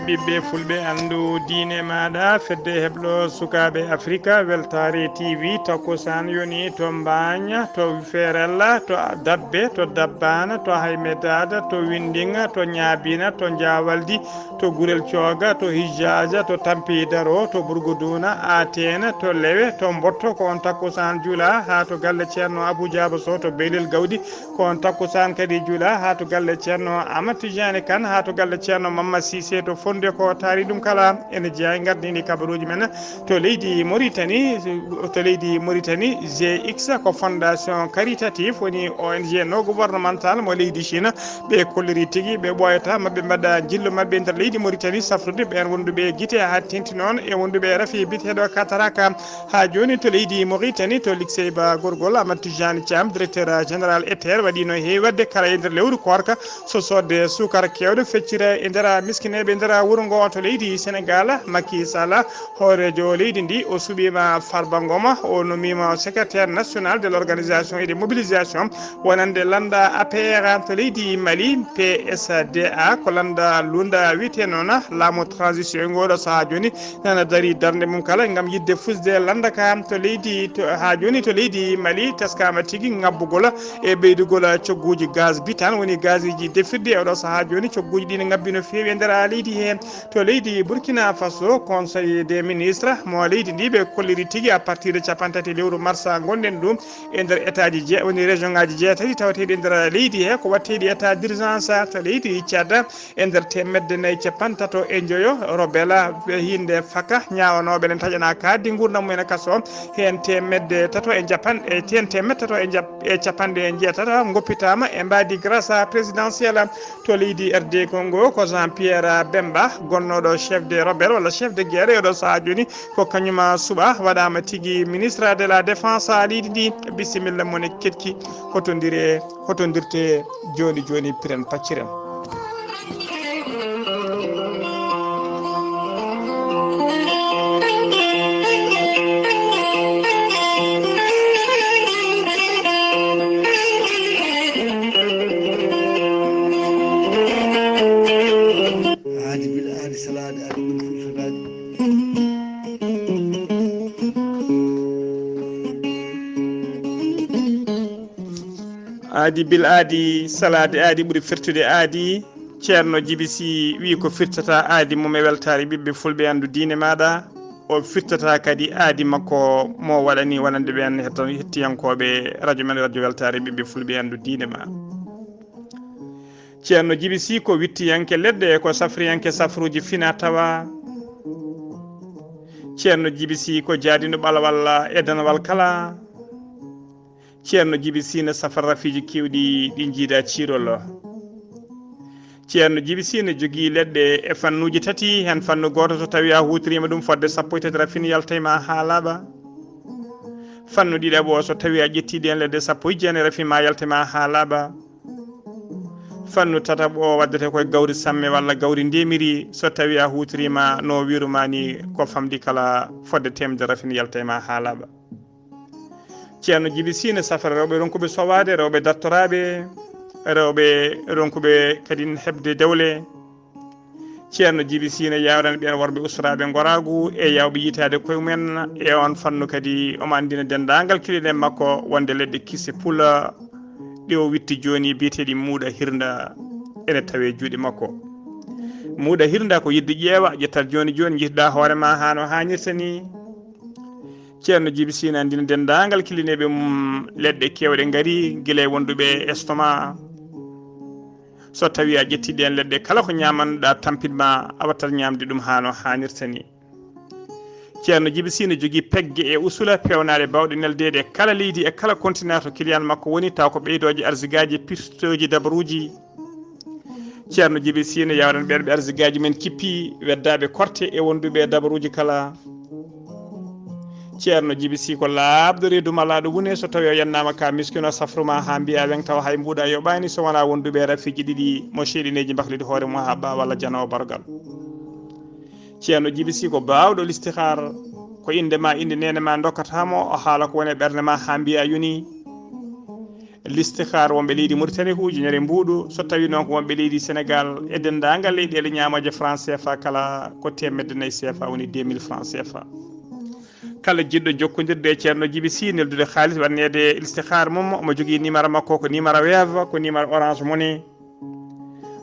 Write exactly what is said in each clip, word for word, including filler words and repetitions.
Ɓiɓɓe fulɓe, anndu diine maaɗa, fedde heblo sukaaɓe Afrika, Weltaare T V, takkusaan yoni to Mbaañ, to Feerella, to Dabbe, to Dabbaana, to Haymedaada, to Winndinga, to Ñaabiina, to Njaawaldi, to Gurel Cooga, to Hijjaaja, to Tampi Daro, to Burguduuna, Ateena, to Lewe, to Mbotto, ko on takkusaan juulaa haa to galle Ceerno Abuu Jaaba Sow to Beylel Gawdi, ko on takkusaan kadi juulaa haa to galle Ceerno Amat Tijaani Kan, haa to galle Ceerno Mamma Siise to Fonde, ko taari ɗum kala. Ene jeyaa e ngardiindi kabaruuji men to leydi Moritani, to leydi Moritani, G X ko fondation caritative, woni O N G non gouvernemental mo leydi Chine. Ɓe kolliri tigi ɓe ɓooyata maɓɓe mbaɗa njillu maɓɓe nder leydi Moritani, safrude ɓeen wonduɓe gite haa tenti noon e wonduɓe rafi biyeteeɗo kataraka. Haa jooni to leydi Moritani, to Liksey Ba Gorgol, Amat Tijani Thiam, directeur général E T R, waɗiino heewi waɗde kala e nder lewru koorka, so soodde suukara keewɗo feccira e nder miskineeɓe nder wuro ngo. To leydi Senegal, Macky Sall, hooreejo leydi ndi, o suɓiima Farba Ngom, o nomiima secrétaire national de l'organisation et de mobilisation wonande lannda A P R. To leydi Mali, P S D A, ko lannda lunnda wiyetee noon laamu transition, e ngooɗo sahaa jooni nana darii darnde mum kala ngam yiɗde fusde lannda ka. To leydi, to, haa jooni to leydi Mali, teskaama tigi ŋabbugol e ɓeydugol cogguuji gaz butane, woni gaziji defirɗi. E oɗo sahaa jooni, cogguuji ɗi ne ŋabbi no feewi e nder leydi he. To leydi Burkina Faso, Conseil des ministres mo leydi ndi, ɓe kolliri tigi à partir de capanɗe tati lewru marsa ngonɗen ɗum, e nder état ji je-, woni région ngaji jeetati tawateɗi e nder leydi he, ko watteɗi état d'urgence. To leydi Tchad, e nder teemedde nayi capanɗe tato e njoyo rebelle hinde faka ñaawanoɓe ne taƴana kaaddi ngurdam mumen e kaso. Heen teemedde tato e japan-, e heen teemedde tato e jap-, e capanɗe jeetato ngoppitaama e mbaadi grâce présidentielle. To leydi R D Congo, ko Jean Pierre Bemba, gonnooɗo chef de rebelle walla chef de guerre, e oɗo sahaa jooni ko kañum suɓa, waɗaama tigi ministre de la défense leydi ndi. Bisimilla mon e ketki, hotondire, hotondirte jooni jooni, piren pacciren. Aadi bil aadi salaade aadi ɓuri firtataade. Aadi bil aadi salaade aadi ɓuri firtude aadi. Ceerno Jibi Si wiyi ko firtata aadi mum e weltaare ɓiɓɓe fulɓe, anndu diine maaɗa. O firtata kadi aadi makko mo waɗani wonande ɓeen hetto-, hettiyankooɓe radio men, radio weltaare ɓiɓɓe fulɓe, anndu diine ma. Ceerno Jibi Si ko wittiyanke leɗɗe, ko safriyanke safruuji fina tawa. Ceerno Jibi Si ko jaadino ɓalawal e danawal kala. Ceerno Jibi Si ne safra rafiiji keewɗi ɗi njiida ciirol. Ceerno Jibi Si ne jogii leɗɗe e fannuuji tati, heen fannu gooto so tawii a huutoriima ɗum fodde sappo e tati rafin yalta e ma haa laaɓa. Fannu ɗiɗaɓo o so tawii a ƴettii ɗeen leɗɗe sappo e jeenayi rafin ma yalta e ma haa laaɓa. Fannu tataɓo o waddete koye gawri samme walla gawri ndemiri, so tawii a huutoriima no wiirumaa ni ko famɗi kala fodde teemedere rafin yalta e ma haa laaɓa. Ceerno Jibi Si ne safra rewɓe ronkuɓe sowaade, rewɓe dartoraaɓe, rewɓe ronkuɓe kadi heɓde dewle. Ceerno Jibi Si ne yaawrani ɓeen worɓe ustoraaɓe ngoraagu e yaawɓe yiytaade koye mumen. E oon fannu kadi omo anndina denndaangal kiliɗen makko wonde leɗɗe kisse pula ɗe o witti jooni biyeteeɗi muuɗa hirnda ene tawee juuɗe makko. Muuɗa hirnda ko yiɗde ƴeewa, ƴettat jooni jooni, njihduɗaa hoore ma haa no haanirta ni. Ceerno Jibi Si ne anndina denndaangal kilineeɓe mum leɗɗe keewɗe ngari, gila e wonduɓe estomac. So tawii a ƴettii ɗeen leɗɗe, kala ko ñaamanɗaa tampit ma, a wattat ñaamde ɗum haa no haanirta ni. Ceerno Jibi Si ne jogii pegge e usula peewnaaɗe baawɗe neldeede e kala leydi, e kala continent to client makko woni, tawa ko ɓeydooje arsigaaji, pistooji, dabaruuji. Ceerno Jibi Si ne yaawran ɓeen ɓe arsigaaji men kippi, weddaaɓe korte e wonduɓe e dabaruuji kala. Ceerno Jibi Si ko laaɓɗo reedu malaaɗo wune, so tawii o yennaama ka miskino safru ma haa mbiya weŋ tawa hay mbuuɗa yoɓaani so wonaa wonduɓe e rafiiji ɗiɗi mo seyɗineeji mbaklidi hoore mum haa ɓa walla jano bargal. Ceerno Jibi Si ko baawɗo listihar, ko innde ma, innde neene ma ndokkata mo, o haala ko woni e ɓernde ma haa mbiya yoni. Listihar wonɓe leydi Mauritanie ko ujunere mbuuɗu, so tawii noon ko wonɓe leydi Sénégal e denndaangal leyɗeele ñaamooje franc C F A kala ko teemedde nayi C F A, woni deux mille francs C F A. Kala jiɗɗo jokkondirde e Ceerno Jibi Sy, neldude haalis, waɗaneede listihar mum, omo jogii numéro makko, ko numéro Wave, ko numéro Orange Money.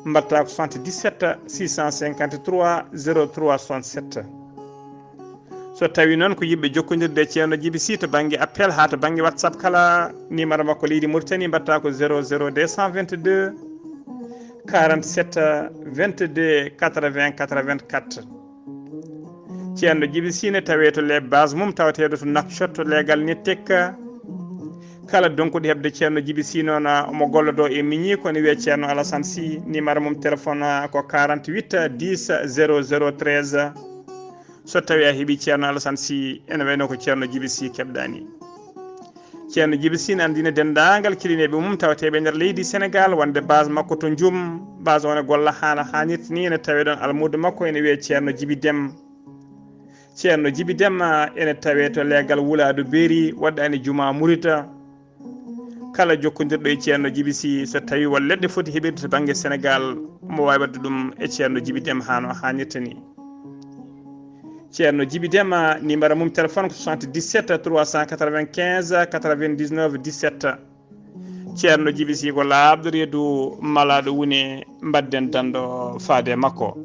Mbaɗtaa ko soixante-dix-sept six cent cinquante-trois zéro trois soixante-sept. So tawii noon ko yiɗɓe jokkondirde e Ceerno Jibi Sy to bannge appel haa to bannge WhatsApp kala, numéro makko leydi Mauritanie, mbaɗtaa ko zéro zéro deux cent vingt-deux quarante-sept vingt-deux quatre-vingts quatre-vingt-quatre. Ceerno Jibi Sy ne tawee to les base mum tawateeɗo to Nouakchott, to leegal Nettek. Kala donkuɗo heɓde Ceerno Jibi Sy noon, omo gollodoo e Miñi, ko ne wiyee Ceerno Alassane Sy, numéro mum téléphone ko quarante-huit dix zéro zéro treize. So tawii a heɓii Ceerno Alassane Sy, ene wayi no ko Ceerno Jibi Sy keɓɗaa ni. Ceerno Jibi Sy ne anndina denndaangal kilineeɓe mum tawateeɓe e nder leydi Sénégal wonde base makko to Njum, base o ne golla haa no haanirta ni, ene tawee ɗoon almuudo makko ene wiyee Ceerno Jibi Dem. Ceerno Jibi Dem ene tawee to leegal Wulaadu Beeri, waɗɗaani Jumaa Murita. Kala jokkondirɗo e Ceerno Jibi Sy, so tawii won leɗɗe foti heɓirde to bannge Sénégal, omo waawi waɗde ɗum e Ceerno Jibi Dem haa no haanirta ni. Ceerno Jibi Dem, numéro mum téléphone ko soixante-dix-sept trois cent quatre-vingt-quinze quatre-vingt-dix-neuf dix-sept. Ceerno Jibi Sy ko laaɓɗo reedu, malaaɗo wune, mbaɗden danndo faade e makko.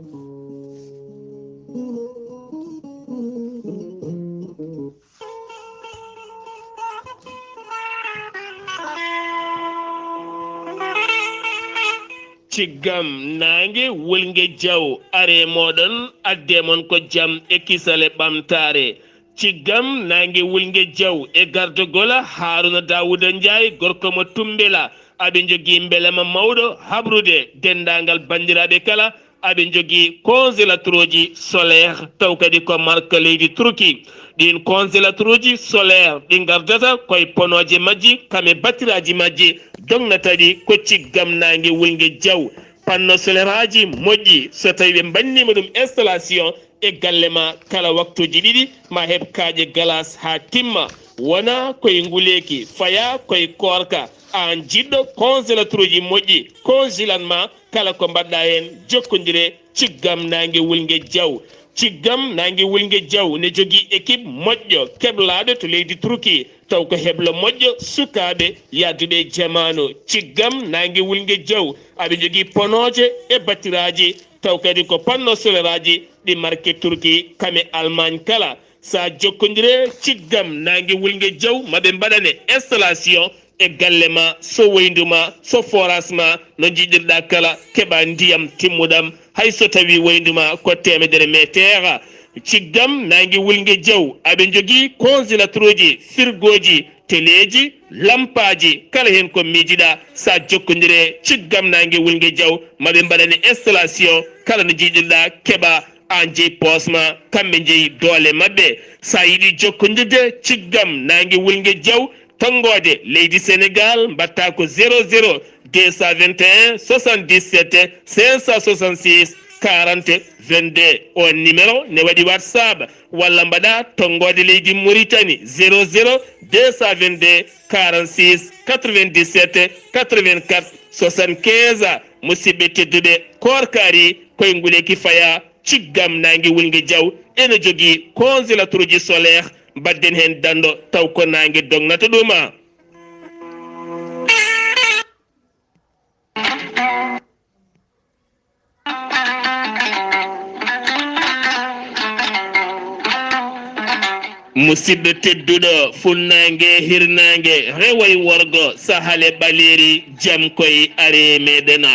Ciggam naange wulnge jaw, are mooɗon, adde mon ko jam e kisal e ɓamtaare. Ciggam naange wulnge jaw e gardogol Haaruna Daawuda Njaay, gorko mo Tumbela. Aɓe njogii mbelema mawɗo haɓrude denndaangal banndiraaɓe kala. Aɓe njogii congélateur uji solaire, taw kadi ko marque leydi Turki. Ɗiin congélateur uji solaire ɗi ngardata koye ponooje majji, kam e batiraaji majji, dognata ɗi ko ciggam naange wulnge jaw. Panneau solaire aji moƴƴi, so tawii ɓe mbanniima ɗum installation e galle ma kala waktuuji ɗiɗi, ma heɓ kaaƴe galas haa timma. Wona koye nguleeki, faya koye koorka. Aan jiɗɗo congélateur uji moƴƴi, congelan ma kala ko mbaɗɗa heen, jokkondire Ciggam Naange Wulnge Jaw. Ciggam Naange Wulnge Jaw ne jogii équipe moƴƴo keblaaɗo to leydi Turki, taw ko heblo moƴƴo sukaaɓe yahduɓe e jamaanu. Ciggam Naange Wulnge Jaw, aɓe njogii ponooje e batiraaji, taw kadi ko panneau solaire aji ɗi marque Turki, kam e Allemagne kala. So a jokkondire Ciggam Naange Wulnge Jaw, ma ɓe mbaɗane installation e galle ma, so woyndu ma, so forage ma, no njiɗirɗa kala, keɓa ndiyam timmuɗam, hay so tawi woyndu ma ko teemedere meeteer. Ciggam Naange Wulnge Jaw, aɓe njogii congélateur uji, frigo ji, teleeji, lampaaji, kala heen ko miijiɗa. So a jokkondire Ciggam Naange Wulnge Jaw, ma ɓe mbaɗane installation, kala no njiɗirɗa keɓa, aan jeyi poos ma, kamɓe njeyi doole maɓɓe. So a yiɗi jokkondirde Ciggam Naange Wulnge Jaw, tonngoode leydi Sénégal, mbaɗta ko zéro zéro deux cent vingt et un soixante-dix-sept cinq cent soixante-six quarante vingt-deux. On numéro ne waɗi WhatsApp, walla mbaɗa tonngoode leydi Mauritanie, zéro zéro deux cent vingt-deux quarante-six quatre-vingt-dix-sept quatre-vingt-quatre soixante-quinze. Musidɓe tedduɓe, koorka arii, koye nguleeki faya. Ciggam Naange Wulnge Jaw ene jogii congélateur uji solaire, mbaɗden heen danndo taw ko naange dognata ɗum. Musidɗo tedduɗo, funnaange, hirnaange, rewo e worgo, sahal e ɓaleeri, jam koy arii e meɗen.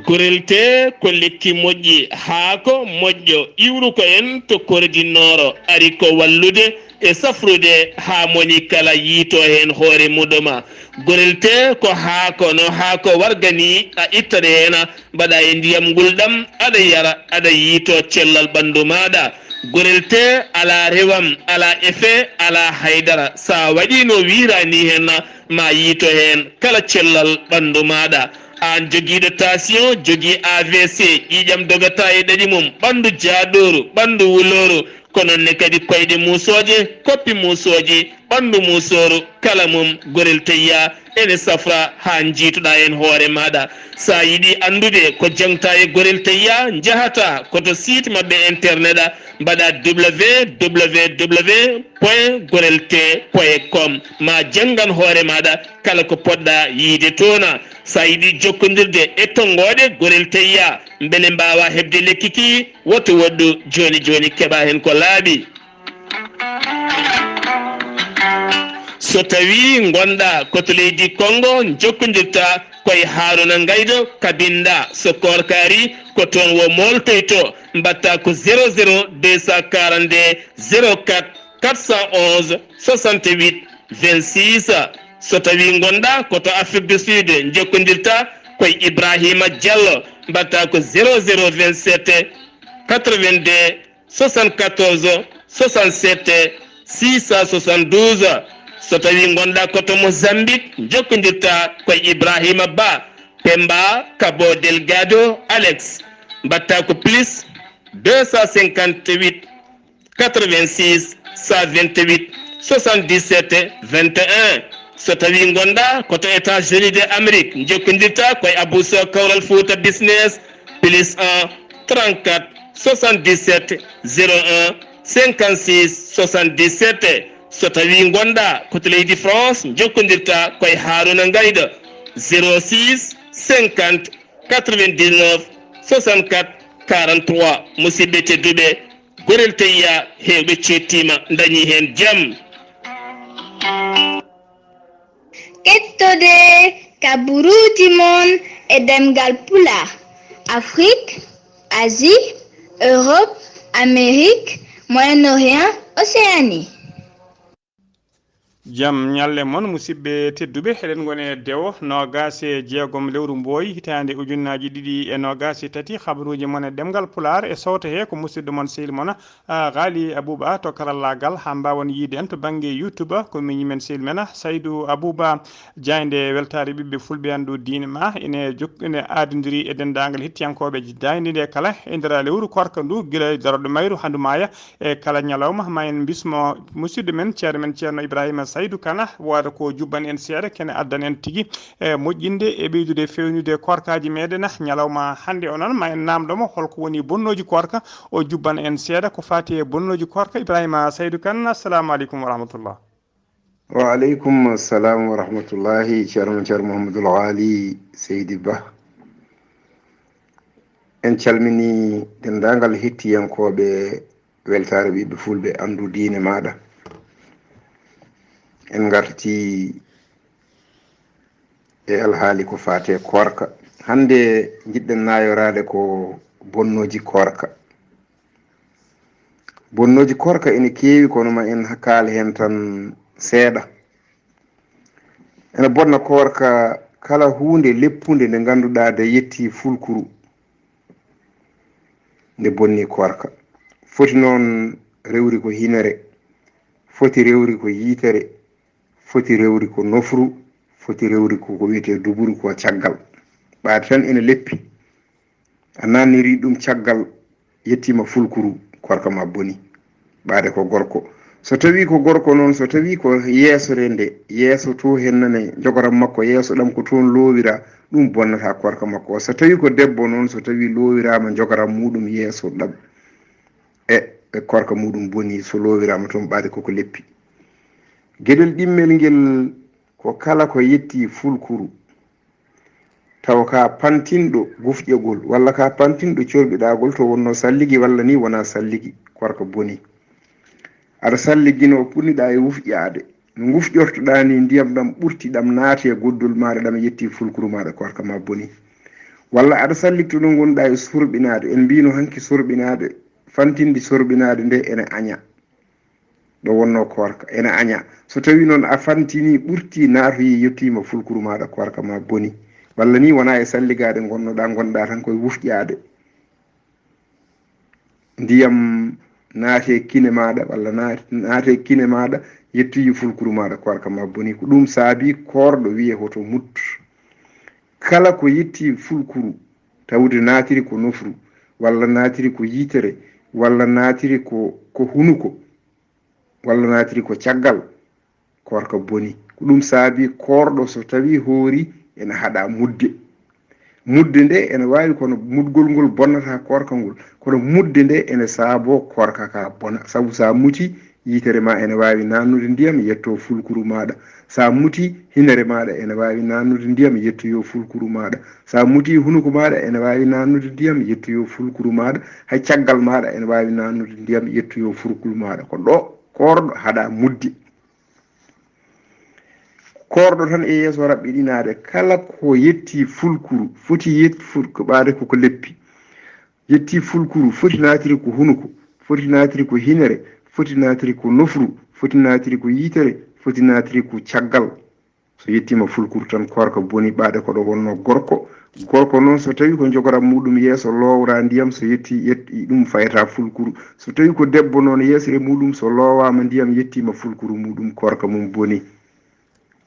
Gorel tee ko lekki moƴƴi, haako moƴƴo, iwru ko en to Kore di Nooro, ari ko wallude e safrude haa moni kala yiito heen hoore muɗum. Gorel tee ko haako, no haako warga ni, a ittata heen, mbaɗa e ndiyam ngulɗam, aɗa yara, aɗa yiito cellal ɓanndu maaɗa. Gorel tee alaa rewam, alaa effet, alaa haydara. So a waɗii no wiira ni heen, ma yiito heen kala cellal ɓanndu maaɗa. Aan jogiiɗo tension, jogii A V C, ƴiiƴam dogata e ɗaɗi mum, ɓanndu jaaɗooru, ɓanndu wulooru, ko noon ne kadi koyɗe muusooje, koppi muusooji, ɓanndu muusooru, kala mum, Gorel Teyya ene safra haa njiituɗaa heen hoore maaɗa. So a yiɗi anndude ko jaŋta e Gorel Teyya, njahata ko to site maɓɓe internet, mbaɗa W W W point gorel T point com, ma janngan hoore maaɗa kala ko poɗɗa yiyde toon. So a yiɗi jokkondirde e tonngooɗe Gorel Teyya, mbele mbaawa heɓde lekki ki, woto woɗɗu jooni jooni, keɓa heen ko laaɓi. So tawii ngonɗaa ko to leydi Konngo, njokkondirta ko e Haaruna Ngaydo Kabinda. So koorka arii, ko toon wo mooltoyto, mbaɗta ko zéro zéro deux cent quarante-deux zéro quatre quatre cent onze soixante-huit vingt-six. So tawii ngonɗaa ko to Afrique du Sud, njokkondirta ko e Ibrahima Diallo, mbaɗta ko zéro zéro vingt-sept quatre-vingt-deux soixante-quatorze soixante-sept six cent soixante-douze. So tawii ngonɗaa ko to Mozambique, njokkondirta ko e Ibrahima Ba, Pemba, Cabo Delgado, Alex, mbaɗta ko plus deux cent cinquante-huit quatre-vingt-six cent vingt-huit soixante-dix-sept vingt et un. So tawii ngonɗaa ko to États-Unis de Amérique, njokkondirta ko e Abou Sow Kawral Fouta Business, plus un trente-quatre soixante-dix-sept zéro un cinquante-six soixante-dix-sept. So tawii ngonɗaa ko to leydi France, njokkondirta ko e Haaruna Ngaydo, zéro six cinquante quatre-vingt-dix-neuf soixante-quatre quarante-trois. Musidɓe tedduɓe, Gorel Teyya heewɓe ceettiima, ndañii heen jam. Kettode kaburuuji mon e ɗemngal Pulaar, Afrik, Asie, Europe, Amérique, Moyen-Orient, Océanie. Jam ñalle mon, musidɓe tedduɓe. Eɗen ngoni e dewo noogaas e jeegom lewru Mbooy, hitaande ujunnaaji ɗiɗi e noogaas e tati. Habaruuji mon e ɗemngal Pulaar e sowto he ko musidɗo mon, sehil mon, ah, Ghali Abouba to karallaagal. Haa mbaawon yiyde en to bannge YouTube, ko miñi men, sehil men, Saydou Abouba. Jaaynde weltaare ɓiɓɓe Fulɓe, anndu diine ma, ene jok-, ene aadondiri e denndaangal hettiyankooɓe jaaynde nde kala e nder lewru koorka ndu, gila e darorɗo mayru haa ndu maaya. E kala ñalawma, ma en mbismo musidɗo men, ceerno men, Ceerno Ibrahima Saydu Kana, wooda ko jubban en seeɗa, kene addan en tigi e moƴƴinde e ɓeydude fewnude koorkaaji meɗen. Ñalawma hannde o noon, ma en naamndo mo holko woni bonnooji koorka, o jubban en seeɗa ko faati e bonnooji koorka. Ibrahima Saydu Kan, assalamu aleykum wa rahmatullah. Wa aleykum assalam wa rahmatullahi, Ceerno, Ceerno Mouhamadoul Ghali Seydi Ba. En calmini denndaangal hettiyankooɓe weltaare ɓiɓɓe Fulɓe, anndu diine maaɗa. En ngarti e alhaali ko faati e koorka. Hannde njiɗɗen naayoraade ko bonnooji koorka. Bonnooji koorka ene keewi, kono ma en kaal heen tan seeɗa. Ene bonna koorka kala huunde leppunde nde ngannduɗaa nde yetti fulkuru, nde bonni koorka. Foti noon rewri ko hinere, foti rewri ko yitere, foti rewri ko nofru, foti rewri ko ko wiyetee duburu, ko caggal. Ɓaade tan ene leppi. A naanniri ɗum caggal, yettiima fulkuru, koorka ma boni. Ɓaade ko gorko. So tawii ko gorko noon, so tawii ko yeeso nde, yeeso to heen nane, njogoram makko yeeso ɗam ko toon loowira, ɗum bonnata koorka makko o. So tawii ko debbo noon, so tawii loowiraama njogoram muuɗum yeeso ɗam, e, e koorka muuɗum boni, so loowiraama toon, ɓaade koko leppi. Geɗel ɗimmel ngel ko kala ko yetti fulkuru, taw ka pantinɗo gufƴagol, walla ka pantinɗo corɓiɗaagol to wonnoo salligi, walla ni wonaa salligi, koorka boni. Aɗa salligi no punniɗaa e wufƴaade, no ngufƴortoɗaa ni, ndiyam ɗam ɓurti, ɗam naati e goddol maaɗa, ɗam yetti fulkuru maaɗa, koorka ma boni. Walla aɗa salligto ɗo ngonɗaa e sorɓinaade, en mbiino hanki sorɓinaade, fantindi sorɓinaade nde ene aña. Ɗo wonnoo koorka, ene aña. So tawii noon a fantinii, ɓurtii, naatoyii, yettiima fulkuru maaɗa, koorka ma boni. Walla ni wonaa e salligaade ngonnoɗaa, ngonɗaa tan koye wufƴaade. Ndiyam naati e kine maaɗa, walla naati, naati e kine maaɗa, yettoyii fulkuru maaɗa, koorka ma boni. Ko ɗum saabii koorɗo wiyee hoto mut. Kala ko yetti fulkuru, tawde naatiri ko nofru, walla naatiri ko yitere, walla naatiri ko, ko hunuko, walla naatiri ko caggal, koorka boni. Ko ɗum saabi koorɗo so tawi hoori ene haɗa mudde. Mudde nde ene waawi kono mudgol ngol bonnata koorka ngol, kono mudde nde ene saabo koorka ka bona. Sabu sa muti, yitere ma ene waawi nannude ndiyam yetto fulkuru maɗa. Sa muti, hinere maɗa ene waawi nannude ndiyam yettoyo fulkuru maɗa. Sa muti, hunuko maɗa ene waawi nannude ndiyam yettoyo fulkuru maɗa. Hay caggal maɗa ene waawi nannude ndiyam yettoyo fulkuru maɗa. Ko ɗo koorɗo haɗa mudde. Koorɗo tan e yeeso raɓɓiɗinaade, kala ko yetti fulkuru, foti yet-, ful-, ko ɓaade koko leppi. Yetti fulkuru, foti naatiri ko hunuko, foti naatiri ko hinere, foti naatiri ko nofru, foti naatiri ko yitere, foti naatiri ko caggal. So yettiima fulkuru tan, koorka boni, ɓaade ko ɗo wonno gorko. Gorko noon, so tawi ko jogoram muɗum yeeso, loowra ndiyam, so yetti, yetti ɗum, fayata fulkuru. So tawi ko debbo noon, yeesre muɗum so loowaama ndiyam, yettiima fulkuru muɗum, koorka mum boni.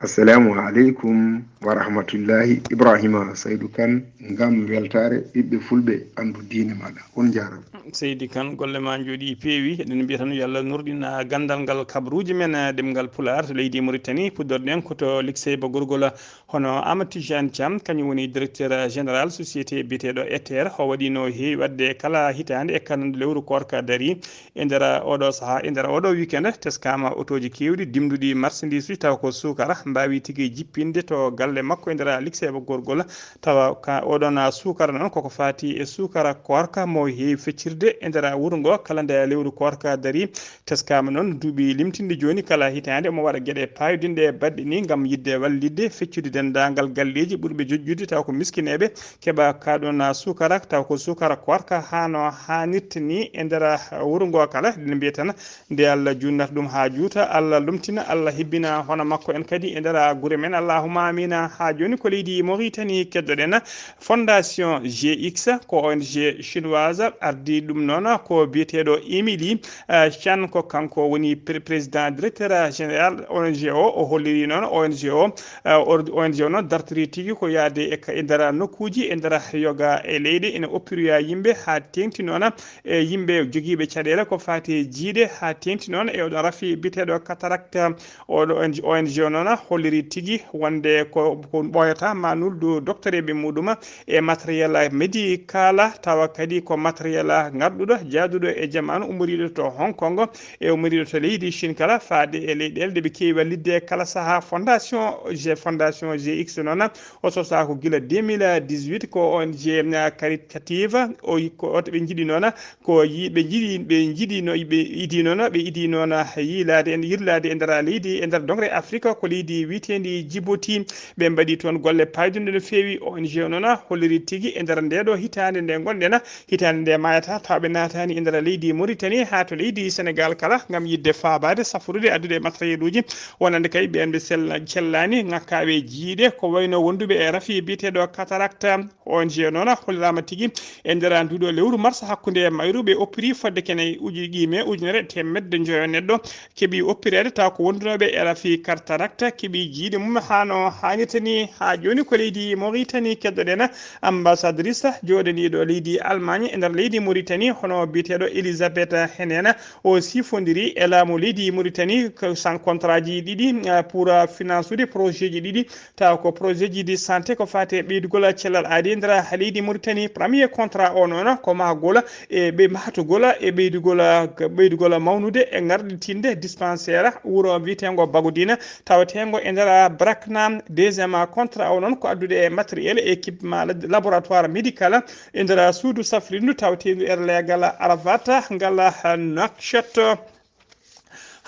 Assalamu aleykum wa rahmatullahi. Ibrahima Saydu Kan, ngam weltaare ɓiɓɓe fulɓe, anndu diine maɗa. On njaarama. Seydi Kan, golle ma njooɗi peewi. Eɗen mbiya tan yo Allah nurɗin, ah, ganndal ngal, kabaruuji men, ah, ɗemngal Pulaar to leydi Mauritanie. Puɗɗorɗen ko to Liksey Ba Gorgol, hono Amadou Tidiane Thiam, kañum woni directeur général société biyeteeɗo Ether. O waɗino heewi waɗde kala hitaande e kala nde lewru koorka darii. E nder oɗo sahaa, e nder oɗo weekend, teskaama otooji keewɗi dimduɗi marchandise uji, tawa ko suukara, mbaawi tigi jippinde to galle makko e nder Liksey Ba Gorgol. Tawa ka oɗon suukara noon koko faati e suukara koorka mo heewi feccirde e nder wuro ngo kala nde lewru koorka darii. Teskaama noon duuɓi limtinɗi jooni, kala hitaande omo waɗa geɗe paayodinɗe e baɗɗe ni ngam yiɗde wallitde feccude denndaangal galleeji ɓurɓe joƴƴude, tawa ko miskineeɓe keɓa kaɗon suukara, tawa ko suukara koorka hano haanirta ni e nder wuro ngo kala. Eɗen mbiya tan nde Allah junnata ɗum haa juuta, Allah lomtina, Allah hebbina hono makko en kadi e nder gure men. Allahumma amina. Haa jooni ko leydi Mauritanie keddoɗen. Fondation G X ko O N G chinoise ardii ɗum noon, ko biyeteeɗo Émilie, eh, Chan, ko kanko woni pre-, président directeur général O N G o. O holliri noon O N G o, eh, or-, O N G o noon dartori tigi ko yahde e ka-, e nder nokkuuji, e nder yoga e leyɗe, ene oppiroya yimɓe haa teeŋti noon e yimɓe jogiiɓe caɗeele ko faati e jiyde, haa teeŋti noon e oɗo rafi biyeteeɗo cataracte. Oɗo O N G o noon holliri tigi wonde ko, ko ɓooyata ma nuldu doktoreeɓe muɗum e matériel médical, tawa kadi ko matériel ngarɗuɗo, jaaduɗo e jamaanu, ummoriiɗo to Hong Kong e ummoriiɗo to leydi Chine kala, faade e leyɗeele ɗe ɓe keewi wallitde kala sahaa. Fondation G, Fondation G X noon o sosaa ko gila deux mille dix-huit, ko O N G caritative, o, ko oto ɓe njiɗi noon ko yi-, ɓe njiɗi, ɓe njiɗi no, ɓe idi noon, ɓe idi noon yiilaade en, yirlaade e nder leydi, e nder dongre Afrique, ko leydi wiyeteendi Djibouti. Ɓe mbaɗi toon golle paydunɗe no feewi. O N G o noon holliri tigi e nder nde ɗo hitaande nde ngonɗen, hitaande nde maayata, tawa ɓe naataani e nder leydi Mauritanie haa to leydi Sénégal kala, ngam yiɗde faabaade, safrude, addude e matériel uji, wonande kay ɓeen ɓe sella-, cellaani, ŋakkaaɓe jiyɗe, ko wayno wonduɓe e rafi biyeteeɗo cataracte. O N G o noon holliraama tigi e nder nduɗo lewru mars hakkunde e mayru, ɓe oppiri fodde kene uji ɗi me ujunere teemedde njoyo neɗɗo keɓi oppireede, taw ko wondunooɓe e rafi cataracte keɓi jiyɗe mum hano haanirta ni. Haa jooni ko leydi Mauritanie keddoɗen. Ambassadrice jooɗaniiɗo leydi Allemagne e nder leydi Mauritanie, hono biyeteeɗo Elisabeth Henen, o sifondiri e laamu leydi Mauritanie ko san contrat ji ɗiɗi, eh, pour, eh, finance ude projet ji ɗiɗi, tawa ko projet ji de santé ko faati e ɓeydugol cellal aadi e nder leydi Mauritanie. Premier contrat o noon ko mahgol e ɓe mahatugol e ɓeydugol, ɓeydugol mawnude e ngarɗitinde dispensaire wuro wiyeteengo Bagodina, taweteengo e nder Brakna. Deuxième contrat o noon ko addude e matériel e équipement lab-, laboratoire médical e nder suudu safrindu tawteendu e leegal Arafat ngal Nouakchott.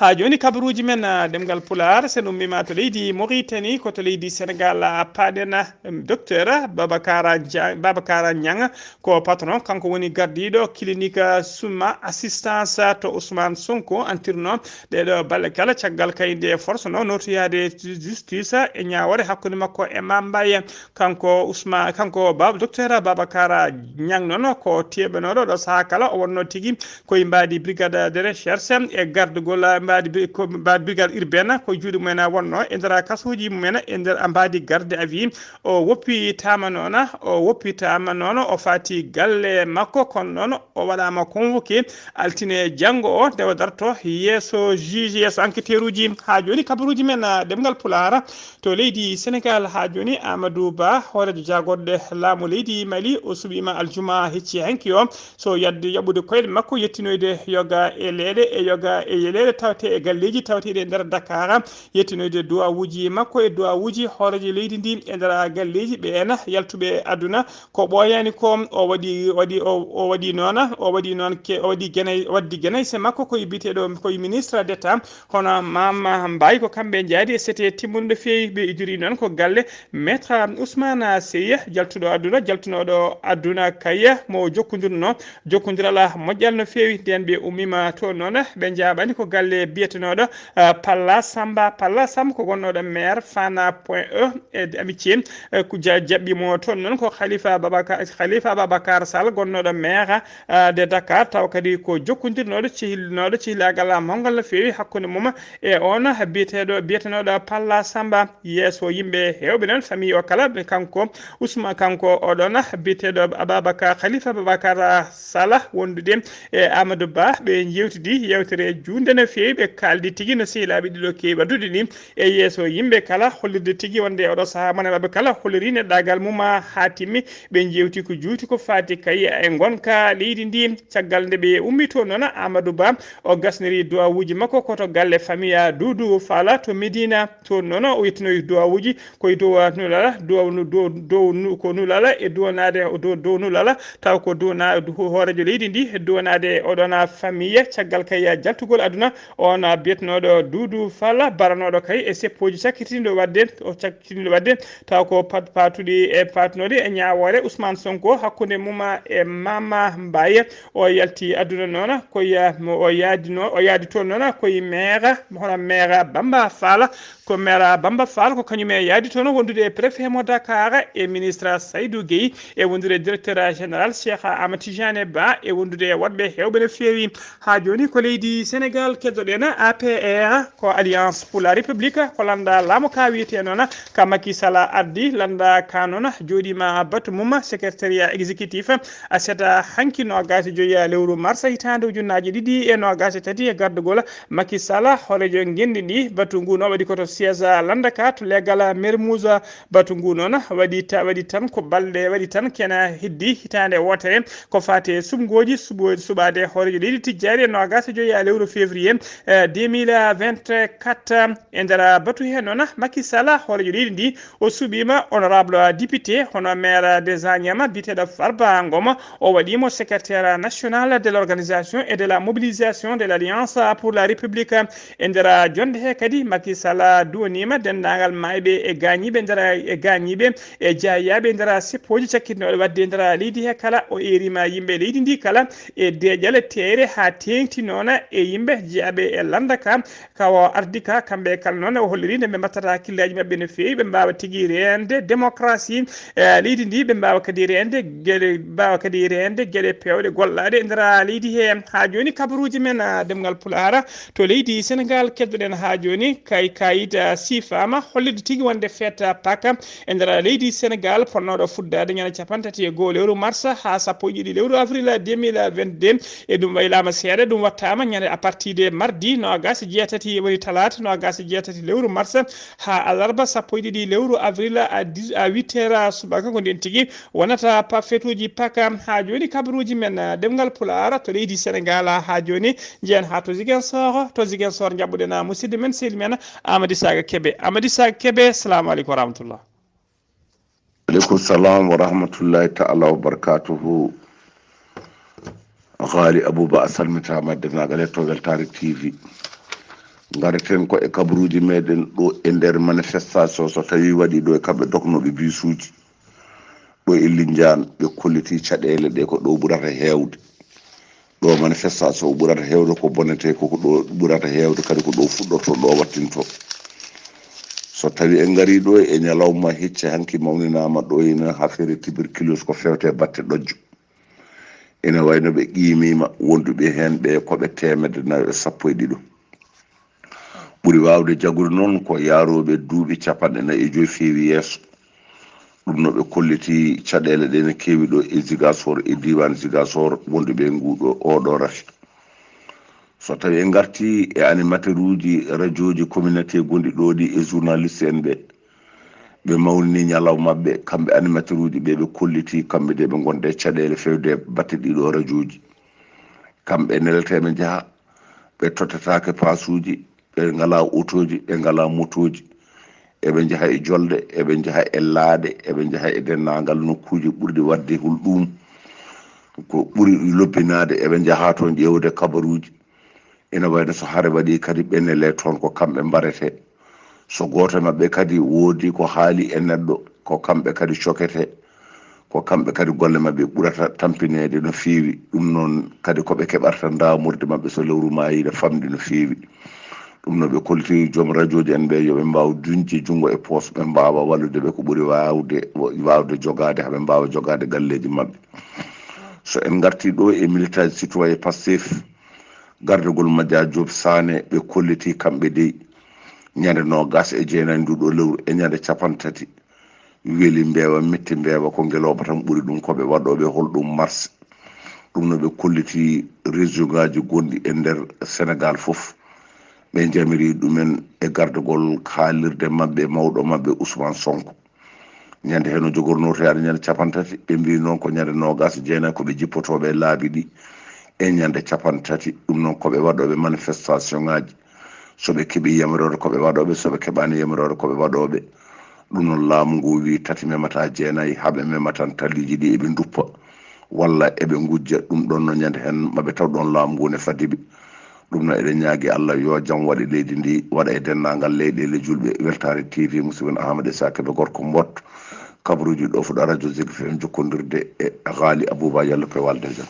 Haa jooni kabaruuji men, ah, ɗemngal Pulaar, sen ummiima to leydi Mauritanie, ko to leydi Sénégal, ah, paaɗen, ah, docteur Babacar Dia-, Babacar Niang, ko patron, kanko woni gardiiɗo clinique, ah, Summa Assistance, ah, to Ousmane Sonko antirno ɗeeɗo balɗe kala. Caggal kayde force no notoyaade justice e ñaawoore hakkunde makko e Mame Mbaye. Kanko Ousmane, kanko Bab-, docteur Babacar Niang noon ko teeɓanooɗo ɗo sahaa kala, o wonnoo tigi ko e mbaadi brigade de recherche e gardugol mbaadi bi- ko mbaadi brigade urbaine ko juuɗe mumen wonnoo e nder kasuuji mumen e nder mbaadi garde à vue. O woppitaama noona, o woppitaama noona, o faati galle makko, kono noon o waɗaama convoqué altine janngo o, nde o darto yeeso juge, yeeso enquêteur uji. Haa jooni kabaruuji men, ah, ɗemngal Pulaar to leydi Senegaal. Haa jooni Amadou Ba, hooreejo jaagorɗe laamu leydi Mali, o suɓiima aljuma hecci hanki o, so yadde yaɓude koyɗe makko, yettinoyde yoga e leeɗe, e yoga e leeɗe tawte e galleeji tawteeɗi e nder Dakar, yettinoyde duwawuuji makko e duwawuuji hooreejo leydi ndi e nder galleeji ɓe en yaltuɓe aduna. Ko ɓooyaani ko, o waɗi, waɗi, o, o waɗi noona, o waɗi noon ke, o waɗi Genay, o waddi Genayse makko koye biyeteeɗo, koye ministre d'État, hono Mama Mbaye, ko kamɓe njaadi e sete timmude no feewi. Ɓe idori noon ko galle Maître Ousmane Seye, jaltuɗo aduna, jaltunooɗo aduna kay, mo jokkondirno, jokkondiral moƴƴal no feewi. Nden ɓe ummiima toon noon, ɓe njaaɓani ko galle biyetenooɗo, ah, Palla Samba. Palla Samba ko gonnooɗo maire Fana Point E e Amitié, eh, ko ja-, jaɓɓi mo toon noon ko Khalifa Babacar, Khalifa Babacar Sall, gonnooɗo maire, ah, de Dakar, taw kadi ko jokkondirnooɗo, cehilnooɗo, cehilaagal mawngal no feewi hakkunde mum e oon biyeteeɗo, biyetenooɗo Palla Samba. Yeeso yimɓe heewɓe noon, famille o kala, ɓe kanko Ousmane, kanko oɗon biyeteeɗo Ababacar, Khalifa Babacar Sall, wondude e Amadou Ba, ɓe njeewtidi yeewtere juunde no feewi, ɓe kaaldi tigi no sehilaaɓe ɗiɗo keewi waɗdude ni e yeeso yimɓe kala, hollirde tigi wonde oɗo sahaa mone maɓɓe kala holliri neɗɗaagal mum haa timmi. Ɓe njeewti ko juuti ko faati kay e ngonka leydi ndi. Caggal nde ɓe ummi toon noon, Amadou Ba o gasniri duwawuuji makko ko to galle famille Doudou Fala to Médina. Toon noon o yettinoyi duwawuuji koye dow nulala, dow nu-, dow, dow nu-, ko nulala e duwanaade dow, dow nulala, taw ko duwana-, du-, hooreejo leydi ndi e duwanaade oɗon famille. Caggal kay jaltugol aduna, oon biyetenooɗo Doudou Fala, baranooɗo kay e seppooji cakkitiiɗo waɗde, o cakkitiiɗo waɗde, taw ko pat-, paatuɗi e paatunooɗi e ñaawoore Ousmane Sonko hakkunde mum e Mama Mbaye. O yalti aduna noon, ko ya-, mo o yaadino, o yaadi toon noon, ko e maire, hono maire Bamba Fall, ko maire Bamba Fall, ko kañum e yaadi toon wondude e préfet mo Dakar e ministre Saydou Gueye, e wondude e directeur général Cheikh Amadou Tidiane Ba, e wondude e woɗɓe heewɓe no feewi. Haa jooni ko leydi Senegaal keddoɗen. A P R, ko Alliance pour la République, ko lannda laamu ka wiyetee noon, ka Macky Sall ardi, lannda ka noon jooɗiima batu mum, secrétariat exécutif, a seeta hanki noogaas e joyi lewru mars hitaande ujunnaaji ɗiɗi e noogaas e tati e gardagol Macky Sall, hooreejo ngenndi ndi. Batu ngu no waɗi ko to siège lannda ka to leegal Mermoz. Batu ngu noon waɗi ta-, waɗi tan ko balɗe, waɗi tan kena heddi hitaande wootere ko faati e suɓngooji suɓo-, suɓaade hooreejo leydi tijjaari e noogaas e joyi lewru février, eh, deux mille vingt-quatre. E nder batu he noon, Macky Sall, hooreejo leydi ndi, o suɓiima honorable député, hono maire des Agnam, biyeteeɗo Farba Ngom, o waɗiimo secrétaire national de l'organisation et de la mobilisation de l'Alliance pour la République. E nder jonnde he kadi, Macky Sall duwaniima denndaangal maayɓe e gaañiiɓe nder, e gaañiiɓe e jaayaaɓe nder seppooji cakkitnooɗe waɗde nder leydi he kala. O eeriima yimɓe leydi ndi kala e deeƴal teeyre haa teeŋti noon e yimɓe jeyaaɓe e lannda ka, ka o ardi ka. Kamɓe kala noon o holliri nde ɓe mbattata hakkillaaji maɓɓe no feewi, ɓe mbaawa tigi reende démocratie, eh, leydi ndi, ɓe mbaawa kadi reende geɗe, mbaawa kadi reende geɗe peewɗe gollaaɗe e nder leydi he. Haa jooni kabaruuji men, ah, ɗemngal Pulaar to leydi Senegaal keddoɗen haa jooni, kay kayit, ah, siifaama hollirde tigi wonde feet Paka e nder leydi Senegaal, fotnooɗo fuddaade ñande capanɗe tati e go'o lewru mars haa sappo e ɗiɗi lewru avril deux mille vingt-deux. E ɗum waylaama seeɗa, ɗum wattaama ñande à partir de mardi noogaas e jeetati, woni talaata noogaas e jeetati lewru mars haa alarba sappo e ɗiɗi lewru avril à dix, à huit heures subaka. Ko ndeen tigi wonata pa-, feetuuji Paka. Haa jooni kabaruuji men, ah, ɗemngal Pulaar to leydi Senegaal. Haa jooni njeyen haa to Ziguinchor, to Ziguinchor njaɓɓuɗen, ah, musidɗo men, sehil men Amady Saga Kebe. Amady Saga Kebe, salamu aleykum wa rahmatullah. Aleykum salam wa rahmatullahi ta'ala wa barakatuhu. Ghali Abouba, a salmitaama e denndaangal heɗotooɓe Weltaare T V. Ngareten ko e kabaruuji meɗen ɗo e nder manifestation, so tawi waɗi ɗo e kamɓe dognooɓe bisuuji. Ɗo e Linjaan, ɓe kolliti caɗeele ɗe ko ɗo ɓurata heewde. Ɗo manifestation ɓurata heewde, ko bonnete ko, ko ɗo ɓurata heewde, kadi ko ɗo fuɗɗoto, ɗo wattinto. So tawi en ngari ɗo e ñalawma hecce hanki mawninaama ɗo ina affaire tuberculose, ko fewte batte ɗojjo. Ina wayno ɓe qiimiima, wonduɓe heen ɓe ko ɓe teemedde nayo e sappo e ɗiɗo. Ɓuri waawde jagude noon ko yaarooɓe duuɓi capanɗe nayi e joy feewi yeeso. Ɗum no ɓe kolliti caɗeele ɗe ne keewi ɗo e Ziguinchor, e diiwaan Ziguinchor, wonduɓe e nguuɗo, ooɗo rafi. So tawi en ngartii e animateur uji rajooji communauté gonɗi ɗo ɗi e journaliste en ɓe, ɓe mawnini ñalawma maɓɓe, kamɓe animateur uji ɓe, ɓe kolliti kamɓe de ɓe ngonda e caɗeele feewde batte ɗiɗo rajooji. Kamɓe nelata ɓe njaha, ɓe tottataake paasuuji, ɓe ngalaa otooji, ɓe ngalaa motooji. Eɓe njaha e jolde, eɓe njaha e laaɗe, eɓe njaha e denndaangal nokkuuji ɓurɗi waɗde hulɗum. Ko ɓuri lobbinaade, eɓe njaha toon ƴeewde kabaruuji. Ina wayno so hare waɗi kadi ɓe nele toon ko kamɓe mbarete. So gooto e maɓɓe kadi woodi ko haali e neɗɗo, ko kamɓe kadi cokete. Ko kamɓe kadi golle maɓɓe ɓurata tampineede no feewi. Ɗum noon kadi ko ɓe keɓarta ndaamurde maɓɓe so lewru maayi ina famɗi no feewi. Ɗum no ɓe kolti joom rajooji en ɓe yo ɓe mbaaw duñde junngo e poos, ɓe mbaawa wallude ɓe ko ɓuri waawde, waawde jogaade, haa ɓe mbaawa jogaade galleeji maɓɓe. So en ngartii ɗo e militant citoyen Pastef, gardagol Madiadio Diop Sané, ɓe kolliti kamɓe dey ñande noogas e jeenayi nduɗo lewru e ñande capanɗe tati. Weli mbeewa, metti mbeewa, ko ngelooba tan ɓuri ɗum, ko ɓe waɗooɓe holɗum mars. Ɗum no ɓe kolliti région ngaji gonɗi e nder Sénégal fof. Ɓe njamiri ɗumen e gardagol haalirde maɓɓe, mawɗo maɓɓe Ousmane Sonko. Ñande heno jogornoo to yaade ñande capanɗe tati, ɓe mbii noon ko ñande noogas e jeenayi ko ɓe jippotooɓe e laabi ɗi e ñande capanɗe tati. Ɗum noon ko ɓe waɗooɓe manifestation ngaji. So ɓe keɓii yamiroore ko ɓe waɗooɓe, so ɓe keɓaani yamiroore ko ɓe waɗooɓe. Ɗum noon laamu ngu wii tati memata jeenayi, haa ɓe mema tan talliiji ɗi eɓe nduppa walla eɓe ngujja. Ɗum ɗoon no ñande heen maɓe taw ɗoon laamu ngu ne faddi ɓe. Ɗum noon eɗen ñaagi Allah yo jam waɗe leydi ndi, waɗa e denndaangal leyɗeele julɓe. Weltaare T V, musidɓe men Ahamada Issa Kebe gorko Mbot, kabaruuji ɗo fuɗa radio Zik F M jokkondirde e Ghali Abouba, yalla pe walde jam.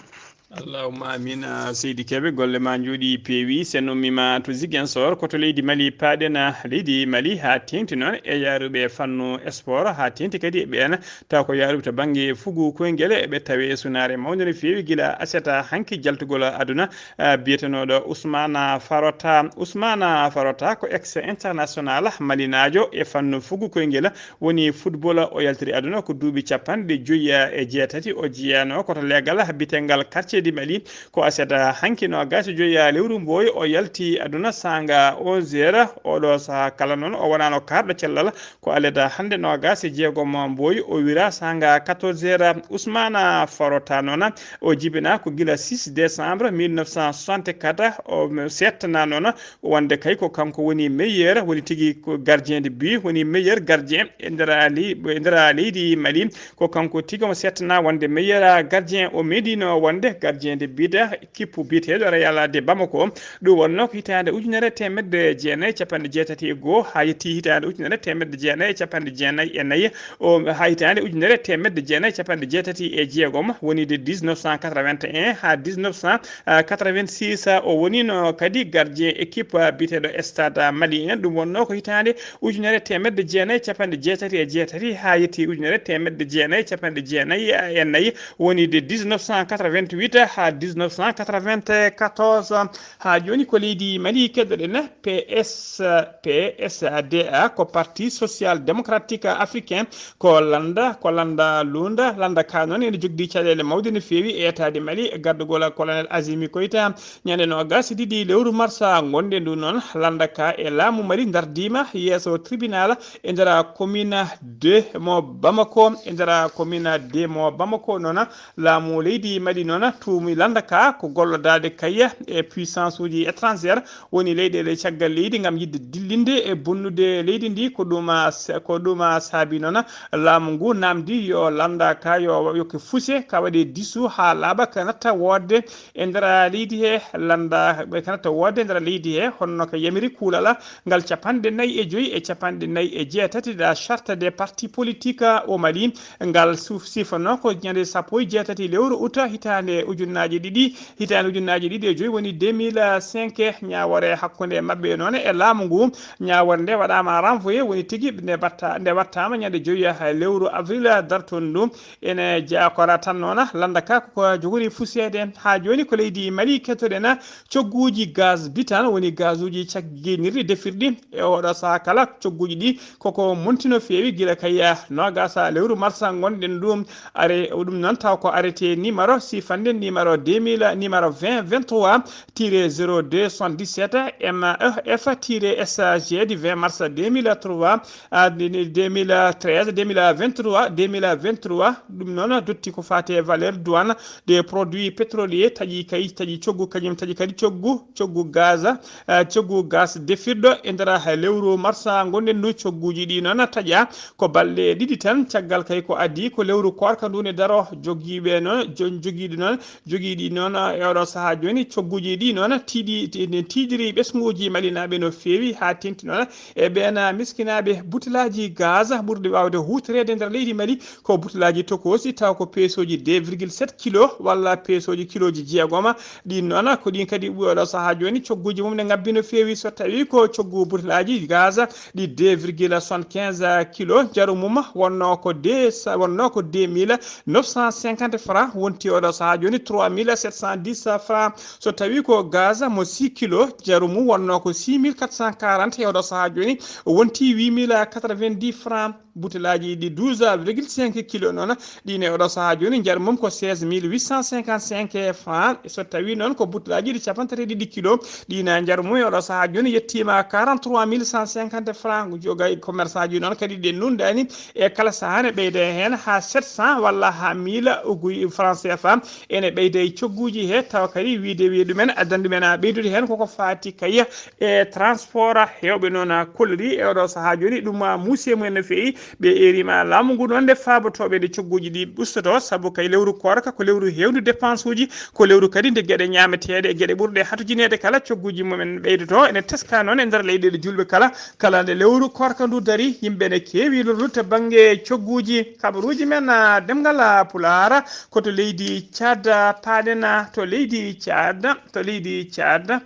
Allahumma amin. Ah, seydi Kebe, golle ma njooɗi peewi. Sen ummima to Ziguinchor, ko to leydi Mali paaɗen. Ah, leydi Mali haa teeŋti noon e yaaruɓe fannu sport, haa teeŋti kadi e ɓeen taw ko yaaruɓe to bannge fugu koyngel, eɓe tawe sunaare mawnde no feewi gila aset hanki jaltugol aduna, ah, biyetenooɗo Ousmane Farota. Ousmane Farota ko ex international malinaajo e fannu fugu koyngel, woni football. O yaltiri aduna ko duuɓi capanɗe joyi e jeetati. O jeyanoo ko to leegal bitengal Quartier du Mali. Ko aset hanki noogas e joyi lewru Mbooy o yalti aduna saanga onze heures. Oɗo sahaa kala noon o wonaano kaarɗo cellal. Ko alet hannde noogas e jeegom Mbooy o wira saanga quatorze heures. Ousmane Farota noon o jibina ko gila six décembre mille neuf cent soixante-quatre. O seettana noon wonde kay ko kanko woni meilleur, woni tigi ko gardien de but, woni meilleur gardien e nder ley-, e nder leydi Mali. Ko kanko tigi omo seettana wonde meilleur gardien. O meeɗino wonde gardien de but kippu biyeteeɗo Real de Bamako. Ɗum wonnoo ko hitaande ujunere teemedde jeenayi e capanɗe jeetati e goo haa yetti hitaande ujunere teemedde jeenayi e capanɗe jeenayi e nayi. O, haa hitaande ujunere teemedde jeenayi e capanɗe jeetati e jeegom, woni de dix-neuf cent quatre-vingt-un haa dix-neuf cent quatre-vingt-six, o woniino kadi gardien équipe biyeteeɗo Stade Malien. Ɗum wonnoo ko hitaande ujunere teemedde jeenayi e capanɗe jeetati e jeetati haa yetti ujunere teemedde jeenayi e capanɗe jeenayi e nayi, woni de dix-neuf cent quatre-vingt-huit haa dix-neuf cent quatre-vingt-quatorze. Haa jooni ko leydi Mali keddoɗen. P S, P S A D A ko Parti Social Démocratique Africain, ko lannda, ko lannda luunda. Lannda ka noon ene jogdi caɗeele mawɗe no feewi e etaade Mali e gardagol Colonel Azimi Koita. Ñande noogas e ɗiɗi lewru marsa ngonɗen ɗum noon, lannda ka e laamu Mali ndardiima yeeso tribunal e nder commune deux mo Bamako. E nder commune deux mo Bamako noon, laamu leydi Mali noon tuumi lannda ka ko gollodaade kayya e puissance uji étrangère, woni leyɗeele caggal leydi, ngam yiɗde dillinde e bonnude leydi ndi. Ko ɗum, ah, sa-, ko ɗum, ah, saabi noon laamu ngu namdi yo lannda ka yo yokke fuse ka waɗe disu haa laaɓa ka natta woodde e nder leydi he. Lannda ka natta woodde e nder leydi he, honno ka yamiri kuulal ngal capanɗe nayi e joyi e capanɗe nayi e jeetati, la charte des partis politiques au Mali. Ngal suf-, sifanoo ko ñande sappo e jeetati lewru uta hitaande ujunnaaji ɗiɗi, hitaande ujunnaaji ɗiɗi e joyi woni deux mille cinq. Ñaawore hakkunde maɓɓe noon e laamu ngu, ñaawore nde waɗaama renvoyé, woni tigi nde batta-, nde wattaama ñande joyi lewru avril dartoon ndu. Ene jeyaa ko tan noon, lannda ka ko jogori fuseede. Haa jooni ko leydi Mali kettoɗen cogguuji gaz butane, woni gazuuji cagginirɗi defirɗi e oɗo sahaa kala. Cogguuji ɗi koko monti no feewi, gila kay noogaas lewru marsa ngonɗen ɗum. Are, ɗum noon taw ko arrêté numéro sifannde numéro deux mille, numéro vingt vingt-trois tiret zéro deux soixante-dix-sept M E F tiret S G du vingt mars deux mille trois, ah, deux mille treize, deux mille vingt-trois, deux mille vingt-trois. Ɗum noon dotti ko faati e valeur douane des produits pétroliers, taƴi kay, taƴi coggu, kañum taƴi kadi coggu, coggu gaz, eh, coggu gaz defirɗo e nder lewru marsa ngonɗen ndu. Cogguuji ɗi noon taƴa ko balɗe ɗiɗi tan, caggal kay ko adii ko lewru koorka ndu ne daro. Jogiiɓe noon, jo-, jogiiɗi noon, jogiiɗi noon, eh, e oɗo sahaa jooni, cogguuji ɗi noon tiiɗi, ti-, tiiɗiri ɓesnguuji malinaaɓe no feewi, haa teeŋti noon e ɓeen miskinaaɓe butelaaji gaz ɓurɗi waawde huutoreede nder leydi Mali. Ko butelaaji tokoosi, taw ko peesooji deux virgule sept kilo walla peesooji kilooji jeegoma. Ɗin noon ko ɗin kadi ɓuri oɗo sahaa jooni cogguuji mum ne ngabbi no feewi. So tawi ko coggu butelaaji gaz ɗi deux virgule soixante-quinze kilo, njaru mum wonno ko deux, wonno ko deux mille neuf cent cinquante francs, wonti oɗo sahaa jooni trois mille sept cent dix francs. So tawi ko gaz mo six kilo, njaru mum wonno ko six mille quatre cent quarante, e oɗo sahaa jooni wonti huit mille quatre-vingt-dix francs. Butelaaji ɗi douze virgule cinq kilo noon, ɗin e oɗo sahaa jooni njaru mum ko seize mille huit cent cinquante-cinq francs. So tawi noon ko butelaaji ɗi cappanɗe tati e ɗiɗi kilo, ɗin njaru mum e oɗo sahaa jooni yettiima quarante-trois mille cent cinquante francs. Joga e commerçant ji noon kadi ɗi nunɗaani, e kala sahaa ne ɓeyda heen haa sept cents walla haa mille uguy francs C F A. Ene ɓeyda e cogguuji he, tawa kadi wiyde wiye ɗumen, addan ɗumen a ɓeydude heen koko faati kay e transport. Heewɓe noon kolliri e oɗo sahaa jooni ɗum muusii mumen no feewi. Ɓe eeriima laamu ngu noon nde faabotooɓe nde cogguuji ɗi ustoto, sabu kay lewru koorka ko lewru heewndu dépense uji, ko lewru kadi nde geɗe ñaameteeɗe e geɗe ɓurɗe hatujineede kala cogguuji mumen ɓeydoto. Ene teska noon e nder leyɗeele juulɓe kala, kala nde lewru koorka ndu dari, yimɓe ne keewi lorlude bannge cogguuji. Kabaruuji men, ah, ɗemngal, ah, Pulaar, ko to leydi Caad, ah, paaɗen, ah, to leydi Caad, to leydi Caad.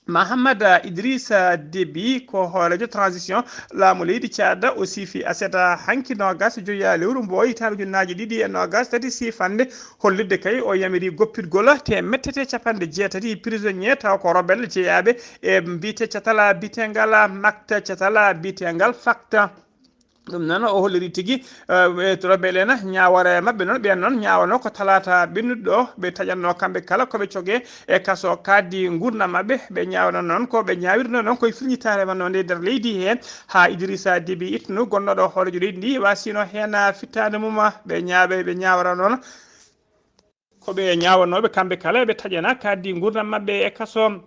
Mahamada Idrissa Déby ko hooreejo transition laamu leydi Caad, o siifi aset hanki noogaas e joyi lewru Mboy hitaande ujunnaaji ɗiɗi e noogaas tati, siifande hollitde kay o yamiri goppitgol teemettete cappanɗe jeetati prisonnier taw ko rebelle jeyaaɓe e mbiyte catal biyetengal makta, catal biyetengal fakta. Ɗum noon o holliri tigi, eh, ɓe toro ɓe elena ñaawore maɓɓe noon, ɓeen noon ñaawano ko talaata ɓennuɗo ɗo, ɓe taƴatno kamɓe kala ko ɓe cogee e kaso kaddi nguurndam maɓɓe. Ɓe ñaawano noon ko ɓe ñaawirno noon koye firñitaare wonno nde nder leydi he, haa Idrissa Déby ittunu gonnooɗo hooreejo leydi ndi, wasino heen fittaande mum. Ɓe ñaawe, ɓe ñaawara noon ko ɓe ñaawanooɓe kamɓe kala ɓe taƴana kaddi nguurndam maɓɓe e kaso.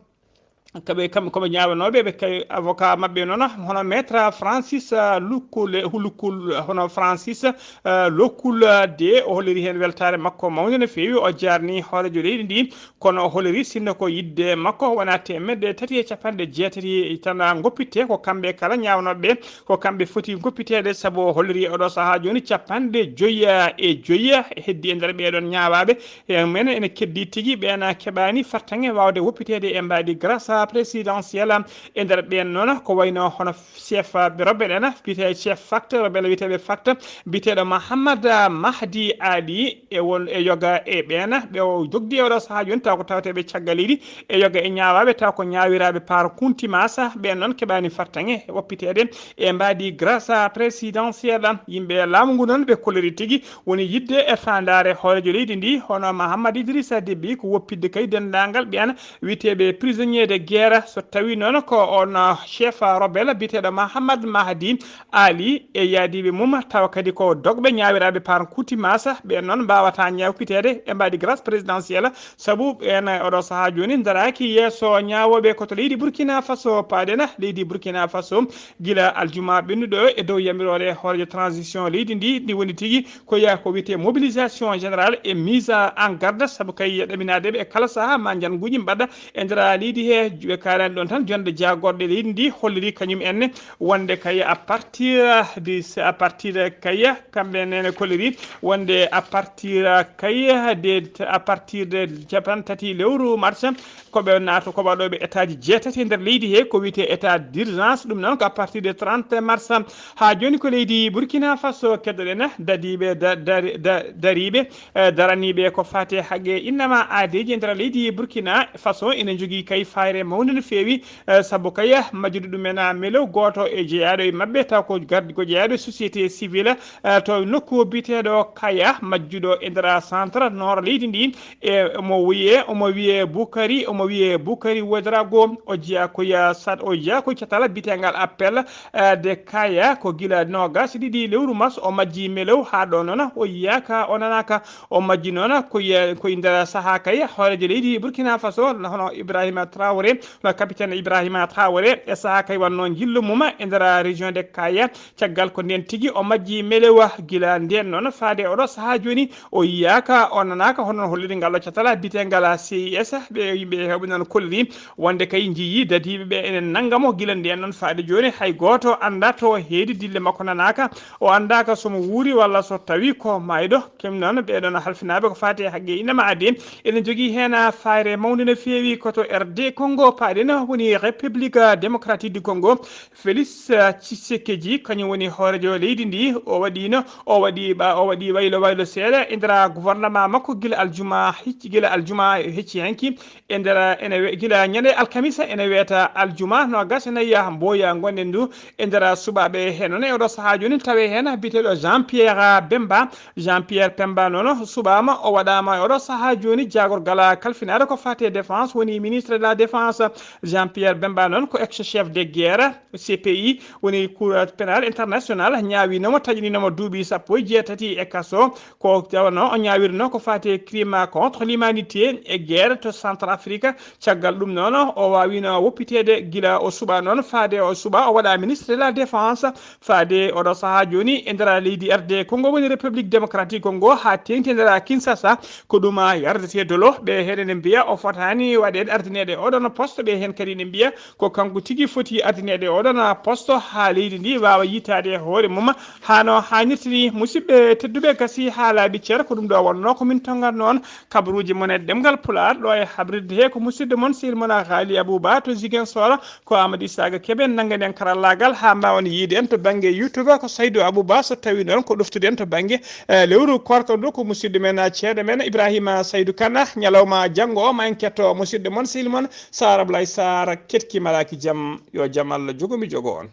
Kaɓe, kam, ko ɓe ñaawanooɓe, ɓe kay avocat maɓɓe noon, hono maître Francis, ah, Lukule, Hulukul, hono Francis, ah, Lokul, ah, de, o holliri heen weltaare makko mawnde no feewi. O jaarni hooreejo leydi ndi, kono o holliri sinno ko yiɗde makko wona teemeɗɗe tati e cappanɗe jeetati tan ngoppitte, ko kamɓe kala ñaawanooɓe, ko kamɓe foti ngoppiteede, sabu o holliri oɗo sahaa jooni cappanɗe joyi e joyi heddi e nder ɓeeɗon ñaawaaɓe. E men ene keddi tigi ɓeen keɓaani fartaŋŋe waawde woppiteede e mbaadi grâce présidentielle e nder ɓeen noon ko wayno hono chef ɓe robbe ɗen, biyetee chef fakte, robbe ɗen wiyeteeɓe fakte, biyeteeɗo Mahamad Mahdi Ali e won e yoga e ɓeen ɓe o jogdi e oɗo sahaa jooni taw ko taweteeɓe caggal leydi e yoga e ñaawaaɓe taw ko ñaawiraaɓe par contumace. Ɓeen noon keɓaani fartaŋŋe woppiteede e mbaadi grâce présidentielle. Yimɓe laamu ngu noon ɓe kolliri tigi woni yiɗde e faandaare hooreejo leydi ndi, hono Mahamad Idrissa Déby, ko woppitde kay denndaangal ɓeen wiyeteeɓe prisonnier de guerre. So tawi noon ko on, ah, chef rebelle biyeteeɗo Mahamad Mahdi Ali e yaadiiɓe mum, tawa kadi ko dogɓe ñaawiraaɓe par contumace, ɓeen noon mbaawata ñaawpiteede e mbaadi grâce présidentielle, sabu ɓeen oɗo sahaa jooni ndaraaki yeeso ñaawooɓe. Ko to leydi Burkina Faso paaɗen. Leydi Burkina Faso, gila aljuma ɓennuɗo e dow yamiroore hooreejo transition leydi ndi, ndi woni tigi ko yaa ko wiyetee mobilisation générale et mise en garde, sabu kay ɗaminaadeɓe e kala sahaa ma njannguuji mbaɗa e nder leydi he. Ɓe kaalani ɗon tan, jonde jaagorɗe leydi ndi holliri kañum en ne wonde kay à partir de, à partir kay kamɓe nene kolliri wonde à partir kay de, à partir de capanɗe tati lewru mars, ko ɓe naato, ko waɗooɓe état ji jeetati e nder leydi he, ko wiyetee état d'urgence. Ɗum noon ko à partir de trente mars haa jooni. Ko leydi Burkina Faso keddoɗen, dadiiɓe da-, dari-, da-, dariiɓe, eh, daraniiɓe ko faati e haqqe innama aadeeji e nder leydi Burkina Faso ina njogii kay fayre mawnde no feewi, eh, sabu kay majjude ɗumen, ah, melew gooto e jeyaaɗo e maɓɓe, taw ko gardi, ko jeyaaɗo e société civile, eh, to nokku biyeteeɗo Kaya, majjuɗo e nder centre nord leydi ndi, e omo wiyee, omo wiyee Bukari, omo wiyee Bukari Ouedraogo, o jeyaa ko ya sat-, o jeyaa ko catala biyeteengal appel, eh, de Kaya, ko gila noogas e ɗiɗi lewru mars o majji melew, haa ɗo noon o yiyaaka, o nanaaka. O majji noon ko ye-, ko e nder sahaa kay hooreejo leydi Burkina Faso, hono Ibrahima Traoré, hono capitaine Ibrahima Traoré, e sahaa kay wannoo njillu mum e nder région de Kaya. Caggal ko ndeen tigi o majji melewa. Gila ndeen noon faade oɗo sahaa jooni, o yiyaaka, o nanaaka. Hono noon holliri ngal ɗo catal biyeteengal C I S, ɓe yimɓe heewɓe noon kolliri wonde kay njiyii dadiiɓe ɓe ene nannga mo. Gila ndeen noon faade jooni hay gooto anndaa to heedi, dille makko nanaaka, o anndaaka so mo wuuri walla so tawi ko maayɗo. Kam noon ɓee ɗoon halfinaaɓe ko faati e haqqe innama aadee ene njogii heen fayre mawnde no feewi. Ko to R D Congo paaɗen, woni République Démocratique du Congo. Félix, eh, Tshisekedi, kañum woni hooreejo leydi ndi, o waɗiino, o waɗi ɓa-, o waɗi waylo waylo seeɗa e nder gouvernement makko gila aljuma hecci, gila aljuma hecci hanki, e nder, ene we-, gila ñande alkamisa ene wiyata aljuma noogas e nayi mboya ngonɗen ndu e nder suɓaaɓe he. Noon e oɗo sahaa jooni tawi heen biyeteeɗo Jean Pierre Bemba. Jean Pierre Bemba noon suɓaama, o waɗaama e oɗo sahaa jooni jaagorgal kalfinaare ko faati e défense, woni ministre de la défense. Jean Pierre Bemba noon ko ex chef de guerre, C P I, woni Cour pénale internationale, ñaawinomo, taƴininomo duuɓi sappo e jeetati e kaso. Ko tawanoo o ñaawirnoo ko faati e crime contre l'humanité e guerre to Centrafrique. Caggal ɗum noon, o waawino woppiteede gila o suɓaa noon, faade o suɓaa, o waɗa ministre de la défense, faade oɗo sahaa jooni e nder leydi R D Congo, woni République Démocratique Congo, haa teeŋti e nder Kinshasa. Ko ɗum yardetee dolo, ɓe heen ene mbiya o fotaani waɗeede ardineede oɗon poste, ɓe heen kadi ene mbiya ko kanko tigi foti ardineede oɗon poste haa leydi ndi waawa yiytaade e hoore mum, haa no haanirta ni. Musidɓe tedduɓe, gasi haa laaɓi cer, ko ɗum ɗo wonnoo ko min tonngata noon kabaruuji mon e ɗemngal Pulaar, ɗo e habrirde he ko musidɗo mon, sehil mon Haali Abou Ba to Ziguinchor, ko Amadou Isaka Kebe nanngani en karallaagal haa mbaawen yiyde en to bannge YouTube, ko Saydou Abou Ba, so tawii noon ko ɗoftude en to bannge, eh, lewru koorka ndu, ko musidɗo men, ceerno men Ibrahima Saydou Kane. Ñalawma janngo o ma en ketto musidɗo mon, sehil mon Sara Ablaye Sarr, ketki malaaki jam, yo jam Allah jogo mi jogo on.